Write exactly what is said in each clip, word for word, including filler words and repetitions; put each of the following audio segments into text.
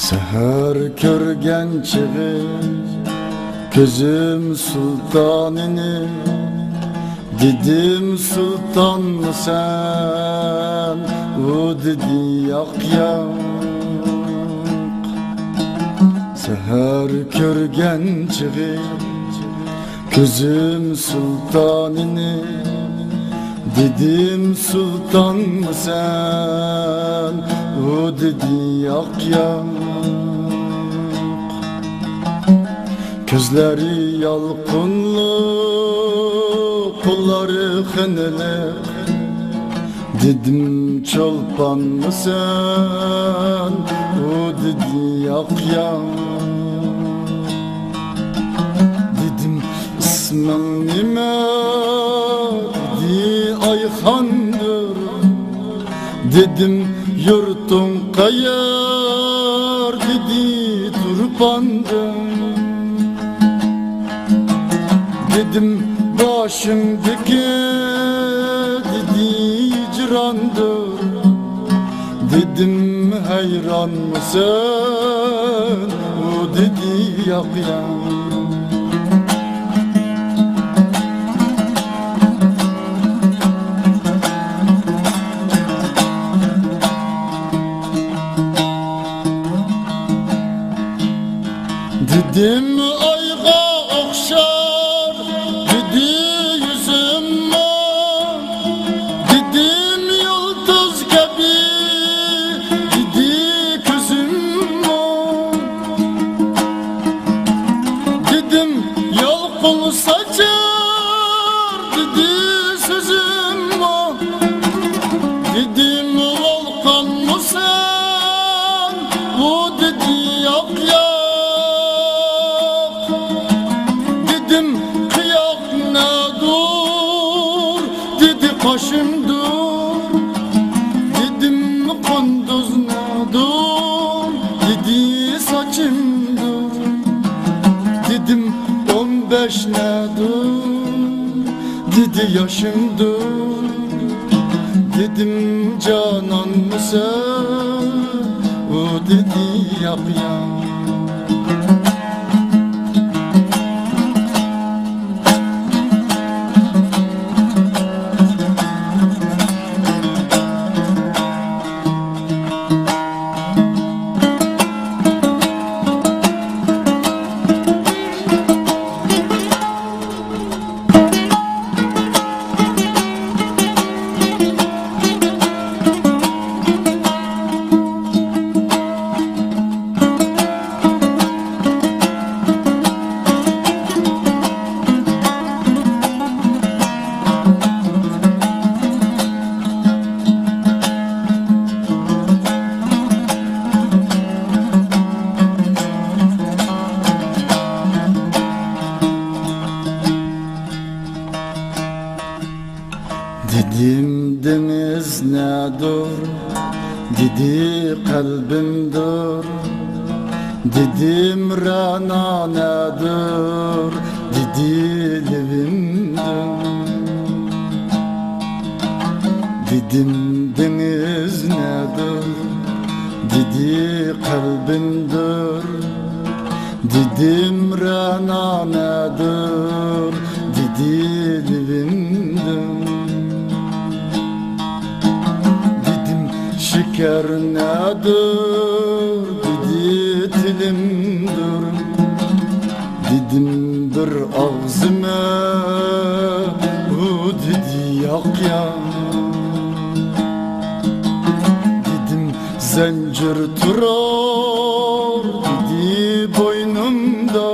سەھەر كۆرگەن چېغى كۆزۈم سۇلتانىنى، دېدىم: «سۇلتانمۇ سەن؟» ئۇ دېدى: «ياق، ياق.» سەھەر كۆرگەن چېغى كۆزۈم سۇلتانىنى، دېدىم: «سۇلتانمۇ سەن؟» ئۇ دېدى: «ياق، ياق.» كۆزلىرى يالقۇنلۇق، قوللىرى خېنىلىق، دېدىم: «چولپانمۇ سەن؟» ئۇ دېدى: «ياق، ياق.» دېدىم: «ئىسمىڭ نېمە؟» دېدى: «ئايخاندۇر.» دېدىم: «يۇرتۇڭ قەيەر؟» دېدى: «تۇرپاندىن.» دېدىم: «باشىڭدىكى؟» دېدى: «ھىجراندۇر.» دېدىم: «ھەيرانمۇسەن؟» ئۇ دېدى: «ياق، ياق.» دېدىم: «ئايغا ئوخشار.» دېدى: «يۈزۈممۇ؟» دېدىم: «يۇلتۇز كەبى.» دېدى: «كۆزۈممۇ؟» دېدىم: «يالقۇن ساچار.» دېدى: «سۆزۈممۇ؟» دېدىم: «ۋولقانمۇسەن؟» ئۇ دېدى: «ياق، ياق.» دېدىم: «قىياق نەدۇر؟» دېدى: «قاشىمدۇر.» دېدىم: «قۇندۇز نەدۇر؟» دېدى: «ساچىمدۇر.» دېدىم: «ئون بەش نەدۇر؟» دېدى: «ياشىمدۇر.» دېدىم: «جانانمۇسەن؟» ئۇ دېدى: «ياق، ياق.» دېدىم: «دېڭىز نەدۇر؟» دېدى: «قەلبىمدۇر.» دېدىم: «رەنا نەدۇر؟» دېدى: «لېۋىمدۇر.» دېدىم: «دېڭىز نەدۇر؟» دېدى: «قەلبىمدۇر.» دېدىم: «رەنا نەدۇر؟» دېدى: «لېۋىمدۇر.» دېدىم: «شېكەر نەدۇر؟» دېدى: «تىلىمدۇر.» دېدىم: «بىر ئاغزىمە؟» ئۇ دېدى: «ياق، ياق.» دېدىم: «زەنجىر تۇرار؟» دېدى: «بوينۇمدا.»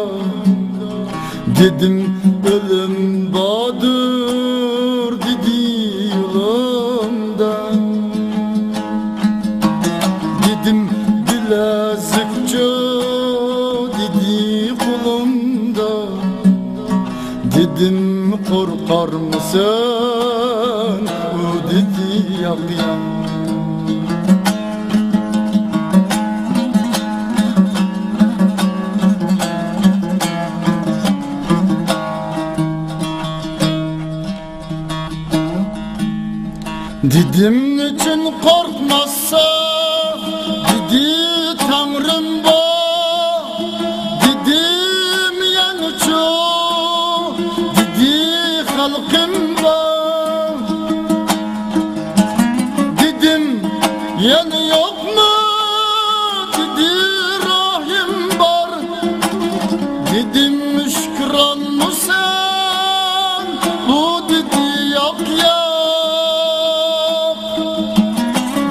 دېدىم: «ئۆلۈم باردۇر؟» دېدى: «يولۇمدا.» دېدىم: «بىلەزىكچۇ؟» دېدى: «قولۇمدا.» دېدىم: «قورقارمىسەن؟» ئۇ دېدى: «ياق، ياق.» دېدىم: «نېچۈن قورقماسسەن؟» دېدى: «تەڭرىم يەنە يوقمۇ؟ دېدى راھىم بار. دېدىم، شۈكرانمۇ سەن؟ ئۇ دېدى، ياق، ياق.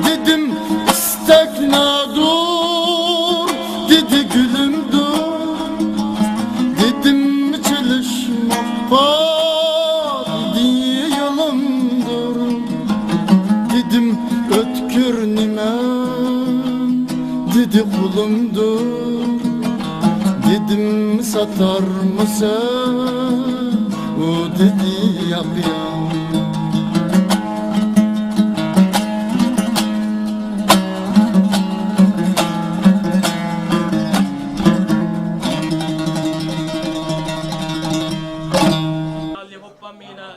دېدىم، ئىستەك نەدۇر؟ دېدى، گۈلۈمدۇر. دېدىم، چېلىشماققا، دېدى، يولۇمدۇر. دېدىم، ئۆتكۈر نېمە؟ دېدى، قۇلۇمدۇر. دېدىم، ساتارمۇسەن؟ ئۇ دېدى، ياق، ياق. Allihopa mina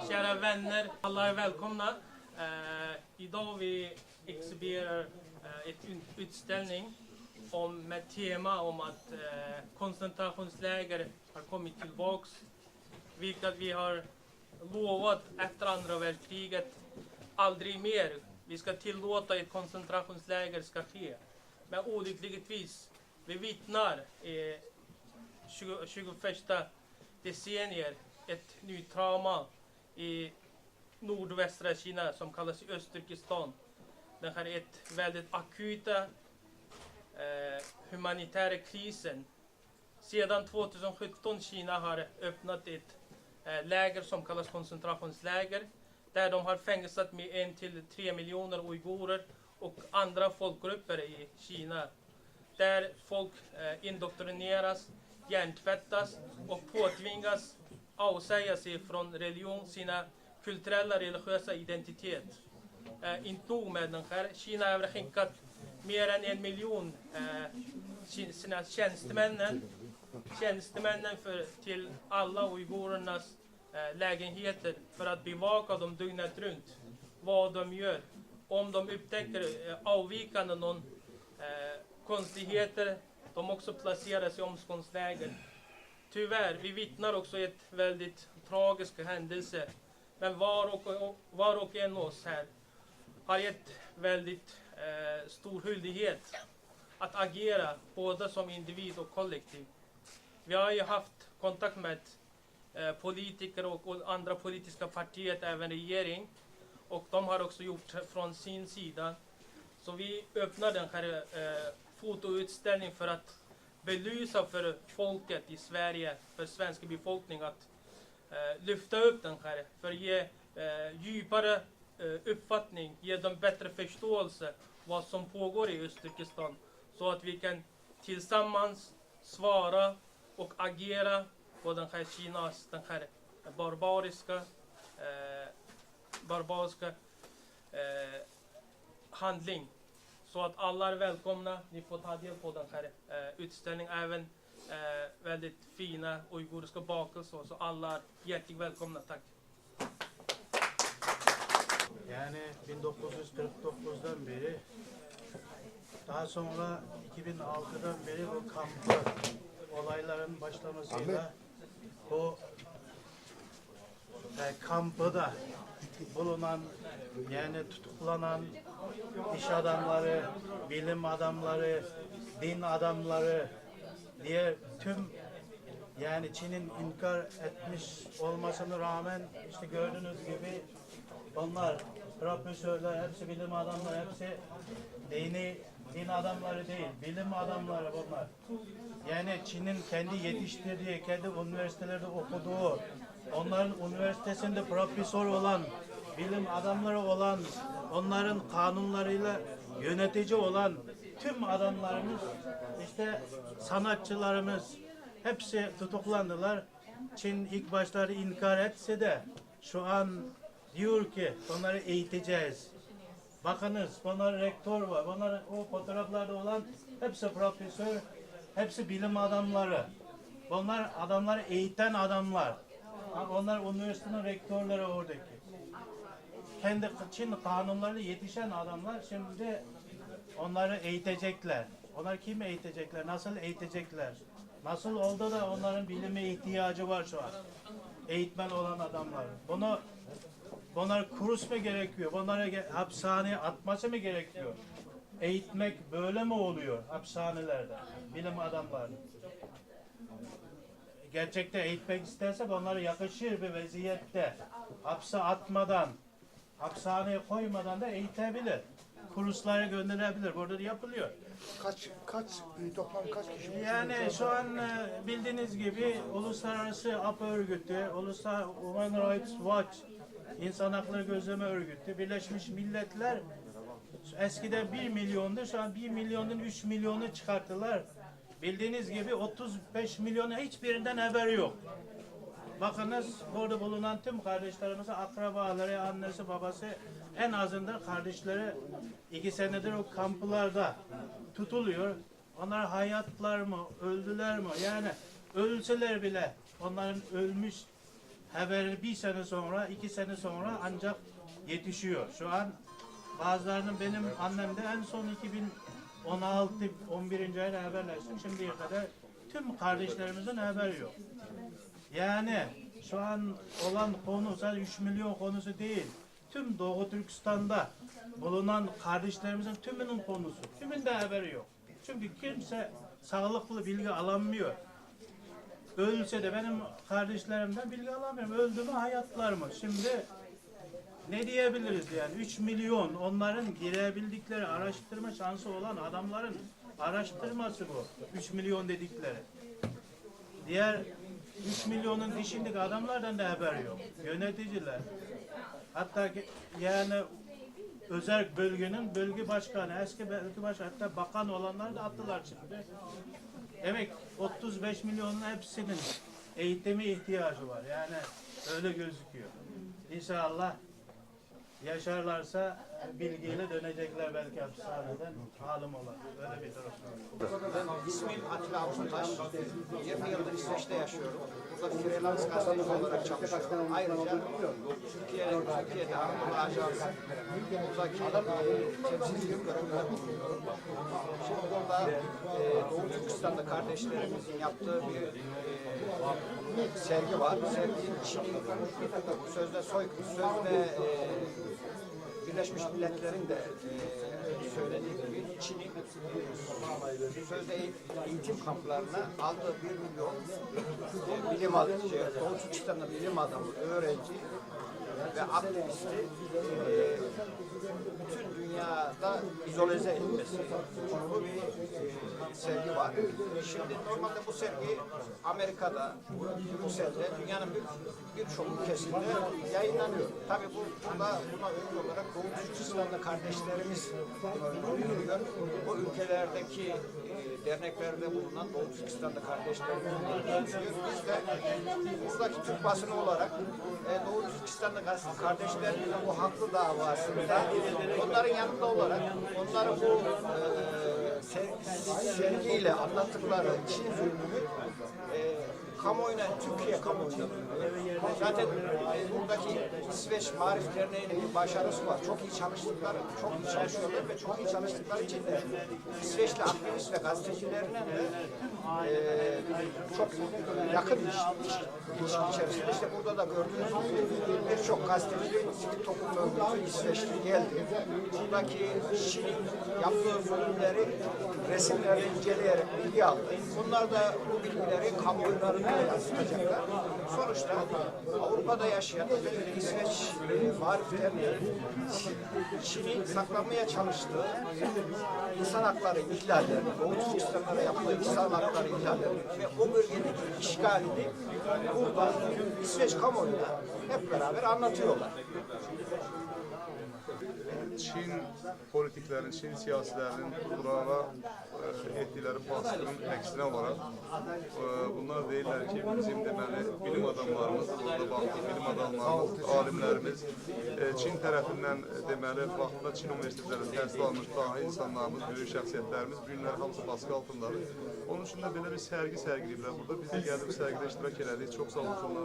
kära vänner, alla är välkomna. Eh, idag vi exhiberar eh, ett ut- utställning om, med tema om att eh, koncentrationsläger har kommit tillbaks, vilket vi har lovat efter andra världskriget aldrig mer vi ska tillåta ett koncentrationsläger ska ske. Men olyckligtvis, vi vittnar i tjugo, tjugoförsta decennier ett nytt trauma i nordvästra Kina som kallas i Östturkestan. Den här är ett väldigt akuta eh, humanitära krisen. Sedan två tusen sjutton Kina har öppnat ett eh, läger som kallas koncentrationsläger, där de har fängslat med en till tre miljoner uigurer och andra folkgrupper i Kina. Där folk eh, indoktrineras, hjärntvättas och påtvingas avsäga sig från religion, sina kulturella religiösa identitet. Eh, inte nog med den här, Kina har skickat mer än en miljon eh, ki- sina tjänstemännen, tjänstemännen för, till alla uigurernas eh, lägenheter för att bevaka dem dygnet runt, vad de gör. Om de upptäcker eh, avvikande någon eh, konstigheter, de också placeras i omskolningsläger. Tyvärr, vi vittnar också ett väldigt tragisk händelse. Men var och, var och en av oss här har ett väldigt eh, stor skyldighet att agera både som individ och kollektiv. Vi har ju haft kontakt med eh, politiker och, och andra politiska partier, även regering. Och de har också gjort från sin sida. Så vi öppnar den här eh, fotoutställningen för att belysa för folket i Sverige, för svenska befolkningen, att eh, lyfta upp den här, för att ge eh, djupare eh, uppfattning, ge dem bättre förståelse vad som pågår i Östturkestan, så att vi kan tillsammans svara och agera på den här Kinas, den här barbariska, eh, barbariska eh, handling. Så att alla är välkomna, ni får ta del på den här eh, utställningen, även eh, väldigt fina uiguriska bakelser, så alla är hjärtligt välkomna, tack. Yani bin dokuz yüz kırk dokuzdan beri, daha sonra iki bin altıdan beri bu kampı olayların başlamasıyla bu e, kampıda bulunan, yani tutuklanan iş adamları, bilim adamları, din adamları diye tüm, yani Çin'in inkar etmiş olmasına rağmen işte gördüğünüz gibi onlar profesörler, hepsi bilim adamları, hepsi dini, din adamları değil, bilim adamları bunlar. Yani Çin'in kendi yetiştirdiği, kendi üniversitelerde okuduğu, onların üniversitesinde profesör olan, bilim adamları olan, onların kanunlarıyla yönetici olan tüm adamlarımız, işte sanatçılarımız hepsi tutuklandılar. Çin ilk başlarda inkar etse de şu an diyor ki onları eğiteceğiz. Bakınız, bunlar rektör var. Bunlar o fotoğraflarda olan hepsi profesör, hepsi bilim adamları. Bunlar adamları eğiten adamlar. Ha, onlar üniversitenin rektörleri oradaki. Kendi Çin kanunlarıyla yetişen adamlar şimdi onları eğitecekler. Onları kim eğitecekler? Nasıl eğitecekler? Nasıl oldu da onların bilime ihtiyacı var şu an? Eğitmen olan adamlar. Bunu Bunlar kurus mu gerekiyor? Bunlara ge- hapishaneye atması mı gerekiyor? Eğitmek böyle mi oluyor hapishanelerde? Bilim adamları. Gerçekten eğitmek isterse bunlara yakışır bir vaziyette hapse atmadan, hapishaneye koymadan da eğitebilir. Kurslara gönderebilir. Burada da yapılıyor. Kaç kaç e, toplam kaç kişi? Yani şu an e, bildiğiniz gibi Uluslararası Af Örgütü, Uluslararası Human Rights Watch, İnsan Hakları Gözleme Örgütü, Birleşmiş Milletler eskiden bir milyondu, şu an bir milyonun üç milyonu çıkarttılar. Bildiğiniz gibi otuz beş milyonun hiçbirinden haberi yok. Bakınız, burada bulunan tüm kardeşlerimizin akrabaları, annesi, babası, en azından kardeşleri iki senedir o kamplarda tutuluyor. Onlar hayatlar mı, öldüler mi? Yani ölseler bile onların ölmüş haberi bir sene sonra, iki sene sonra ancak yetişiyor. Şu an bazılarının, benim annemde en son iki bin on altı, on birinci ayda haberleştim. Şimdiye kadar tüm kardeşlerimizin haberi yok. Yani şu an olan konu sadece üç milyon konusu değil. Tüm Doğu Türkistan'da bulunan kardeşlerimizin tümünün konusu. Tümünde haberi yok. Çünkü kimse sağlıklı bilgi alamıyor. Ölse de benim kardeşlerimden bilgi alamıyorum. Öldü mü, hayatlar mı? Şimdi ne diyebiliriz yani? Üç milyon onların girebildikleri, araştırma şansı olan adamların araştırması bu. Üç milyon dedikleri. Diğer üç milyonun dışındaki adamlardan da haberi yok. Yöneticiler. Hatta ki- yani özel bölgenin bölge başkanı, eski bölge başkanı, hatta bakan olanları da attılar şimdi. Demek otuz beş milyonun hepsinin eğitime ihtiyacı var. Yani öyle gözüküyor. İnşallah yaşarlarsa bilgiyle dönecekler belki hapishaneden alim olarak. Öyle bir durum. İsmim Atilla Avcıtaş. Yirmi yıldır İsveç'te yaşıyorum. Burada freelance gazeteci olarak çalışıyorum. Ayrıca Türkiye, Türkiye'de Anadolu Ajansı buradaki e, temsilcilik görevinde bulunuyorum. Şimdi burada e, Doğu Türkistan'da kardeşlerimizin yaptığı bir e, sergi var. Serginin içini sözde soy, sözde e, Birleşmiş Milletler'in de e, söylediği gibi Çin'in sözde eğitim kamplarına aldığı bir milyon e, bilim adamı, şey, Doğu Türkistan'da bilim adamı, öğrenci ve aktivisti e, bütün dünyada izolize etmesi konulu bir e, sergi var. Şimdi normalde bu sergi Amerika'da, Brüksel'de, dünyanın bir birçok ülkesinde yayınlanıyor. Tabii bu burada buna uygun olarak Doğu Türkistan'da kardeşlerimiz bulunuyor. Bu ülkelerdeki e, derneklerde bulunan Doğu Türkistan'da kardeşlerimiz bulunuyor. Biz de buradaki Türk basını olarak e, Doğu Türkistan'da kardeşlerimizin bu haklı davasında onların yanında olarak onları bu e, se- sergiyle anlattıkları Çin zulmünü e, kamuoyuna, Türkiye kamuoyuna. Zaten e, buradaki İsveç Maarif Derneği'nin bir başarısı var. Çok iyi çalıştıkları, çok iyi çalışıyorlar ve çok iyi çalıştıkları için de İsveçli aktivist ve gazetecilerine de e, çok yakın iş, iş, ilişki içerisinde. İşte burada da gördüğünüz gibi birçok gazeteci, sivil toplum örgütü İsveçli geldi. Buradaki Çin'in yaptığı zulümleri resimlerle inceleyerek bilgi aldı. Bunlar da bu bilgileri kamuoylarına yansıtacaklar. Sonuçta Avrupa'da yaşayan, özellikle İsveç e, Maarif Derneği Çin'in saklamaya çalıştığı insan hakları ihlallerini, Doğu Türkistan'da yaptığı insan hakları ihlallerini ve o bölgedeki işgalini burada İsveç kamuoyuna hep beraber anlatıyorlar. Çin politiklerinin, Çin siyasilerinin Kur'an'a e, ettikleri baskının aksine olarak e, bunlar değiller ki bizim deməli bilim adamlarımız burada baktık, bilim adamlarımız, alimlerimiz e, Çin tarafından e, deməli vaxtında Çin universitetlerinde təhsil almış dahi insanlarımız, büyük şəxsiyyətlərimiz bu günlər hamısı baskı altındadır. Onun için de böyle bir sergi sergileyiblər burada. Biz de geldik bu sergide iştirak elədik. Çok sağ olsunlar.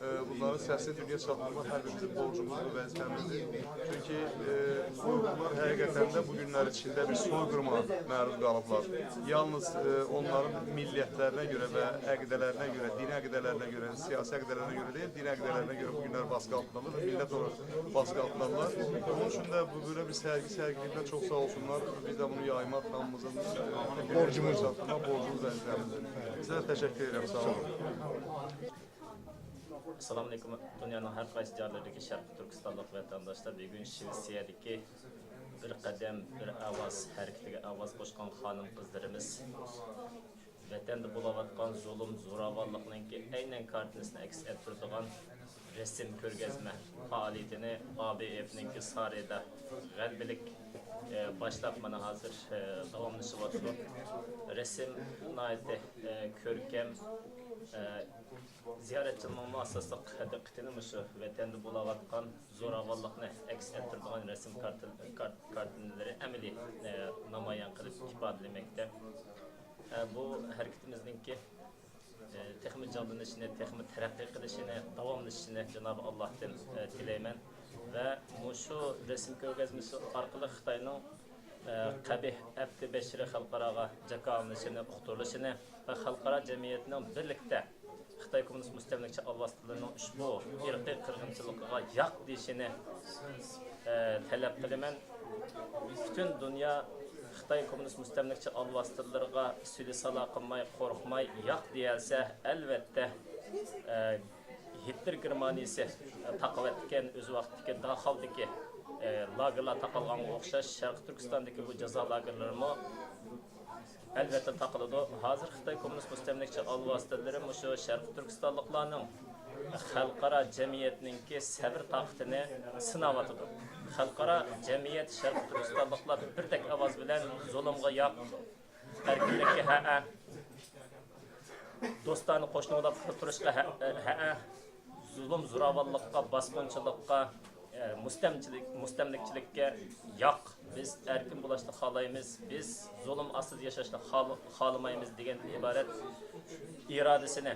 E, bunların sesini dünya çatdırmaq her birimizin borcumuzdur, vəzifəmizdir. Çünki e, Soygunlar həqiqətən də bu günlər içində bir soyqırıma məruz qalıblar. Yalnız e, onların millətlərinə görə və əqidələrinə görə, dini əqidələrinə görə, siyasi əqidələrinə görə deyil, dini əqidələrinə görə bu günlər basqı altındadır və millət olaraq basqı altındadır. Onun üçün də bu belə bir sərgi sərgiləyiblər, çox sağ olsunlar. Biz də bunu yaymaq hamımızın e, borcumuz, borcumuz vəzifəmizdir. Sizə təşəkkür edirəm, sağ olun. ئەسسالامۇئەلەيكۇم، دۇنيانىڭ ھەر قايسى جايلىرىدىكى شەرقىي تۈركىستانلىق ۋەتەنداشلار، بۈگۈن شىۋېتسىيەدىكى بىر قەدەم، بىر ئاۋاز ھەرىكىتىگە ئاۋاز قوشقان خانىم-قىزلىرىمىز، ۋەتەندە بولۇۋاتقان زۇلۇم، زوراۋانلىقنىڭكى ئەينەن كارتىنىسىنى ئەكس ئەتتۈرىدىغان رەسىم كۆرگەزمە پائالىيىتىنى ئا بې ئېفنىڭكى سارىيىدا غەلىبىلىك، ئە، باشلاپ، مانا ھازىر، ئە، داۋاملىشىۋاتىدۇ. رەسىم ناھايىتى، ئە، كۆركەم، ئە، زىيارەتچىلەرنىڭمۇ ئاساسلىق دىققىتىنى مۇشۇ ۋەتەندە بولۇۋاتقان زوراۋانلىقنى ئەكس ئەتتۈرىدىغان رەسىم كارتىن-، كارت-، كارتىنىلىرى ئەمەلىي، ئە، نامايان قىلىپ ئىپادىلىمەكتە. ئە، بۇ ھەرىكىتىمىزنىڭكى، ئە، تېخىمۇ جانلىنىشىنى، تېخىمۇ تەرەققىي قىلىشىنى، داۋاملىشىشىنى جانابى ئاللاھتىن، ئە، تىلەيمەن ۋە مۇشۇ رەسىم كۆرگەزمىسى ئارقىلىق خىتاينىڭ، ئە، قەبىھ ئەپتى بەشىرى خەلقئاراغا جاكارلىنىشىنى، ئۇقتۇرۇلۇشىنى ۋە خەلقئارا جەمئىيەتنىڭ بىرلىكتە خىتاي كوممۇنىست مۇستەملىكىچى ئالۋاستىلىرىنىڭ ئۇشبۇ ئىرقىي قىرغىنچىلىقىغا ياق دېيىشىنى، ئە، تەلەپ قىلىمەن. پۈتۈن دۇنيا خىتاي كوممۇنىست مۇستەملىكىچى ئالۋاستىلىرىغا سۈلە سالا قىلماي، قورقماي ياق دېيەلسە، ئەلۋەتتە، ئە، گىتلېر گېرمانىيىسى تاقىۋەتكەن ئۆز ۋاقتىدىكى داخاۋدىكى، ئە، لاگېرلار تاقالغانغا ئوخشاش، شەرقىي تۈركىستاندىكى بۇ جازا لاگېرلىرىمۇ ئەلۋەتتە تاقىلىدۇ. ھازىر خىتاي كوممۇنىست مۇستەملىكىچى ئالۋاستىلىرى مۇشۇ شەرقىي تۈركىستانلىقلارنىڭ خەلقئارا جەمئىيەتنىڭكى سەۋر تاقىتىنى سىناۋاتىدۇ. خەلقئارا جەمئىيەت شەرقىي تۈركىستانلىقلار بىردەك ئاۋاز بىلەن زۇلۇمغا ياق، ئەركىنلىككە ھەئە، دوستانە قوشنا بولۇپ تۇرۇشقا ھەئە، زۇلۇم-زوراۋانلىققا، باسقۇنچىلىققا، ئە، مۇستەمچىلىك، مۇستەملىكىچىلىككە ياق. بىز ئەركىن بولۇشنى خالايمىز. بىز زۇلۇم ئاستىدا ياشاشنى خال-، خالىمايمىز دېگەندىن ئىبارەت ئىرادىسىنى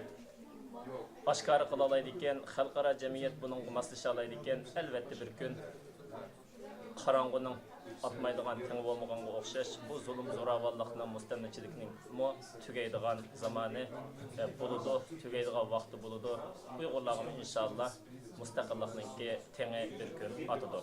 ئاشكارا قىلالايدىكەن، خەلقئارا جەمئىيەت بۇنىڭغا ماسلىشالايدىكەن، ئەلۋەتتە بىر كۈن قاراڭغۇنىڭ ئاتمايدىغان تېڭى بولمىغانغا ئوخشاش، بۇ زۇلۇم-زوراۋانلىقنىڭ، مۇستەملىكىچىلىكنىڭمۇ تۈگەيدىغان زامانى، ئە، بولىدۇ، تۈگەيدىغان ۋاقتى بولىدۇ. ئۇيغۇرلارغىمۇ ئىنشاللا مۇستەقىللىقنىڭكى تېڭى بىر كۈن ئاتىدۇ.